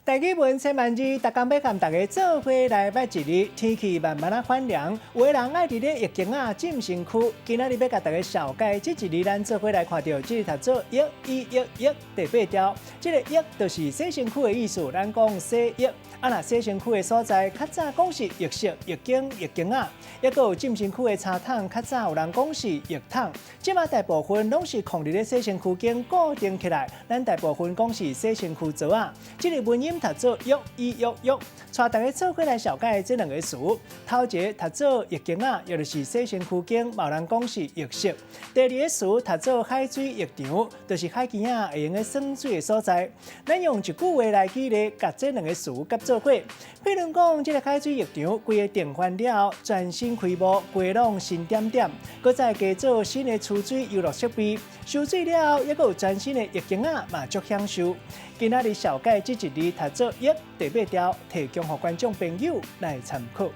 台語文千萬字，逐工欲共大家做伙來捌一字。天氣慢慢仔反涼，有的人愛佇咧浴間仔浸身軀。今仔日欲共大家紹介這一字，咱做伙來看著，這個讀做浴伊浴浴第八條。這個浴就是洗身軀的意思，咱講洗浴。啊，若洗身軀的所在，較早講是浴室、浴間、浴間仔，抑閣有浸身軀的插桶，較早有人講是浴桶。這馬大部分攏是囥佇咧洗身軀間固定起來，咱大部分講是洗身軀槽仔。這個文音讀做浴伊浴浴，帶大家做伙來紹介這兩個詞。頭一個讀做浴間仔，也就是洗身軀間，嘛有人講是浴室。第二個詞讀做海水浴場，就是海墘仔會用咧耍水的所在。咱用一句話來舉例，共這兩個詞結做伙。譬如講，這个海水浴場規个定翻了後，全新開幕，規攏新點點，閣再加做新的儲水遊樂設備，收水了後，抑閣有全新的浴間仔，嘛足享受。今仔日紹介這一字讀做浴第八條，提供予觀眾朋友來參考。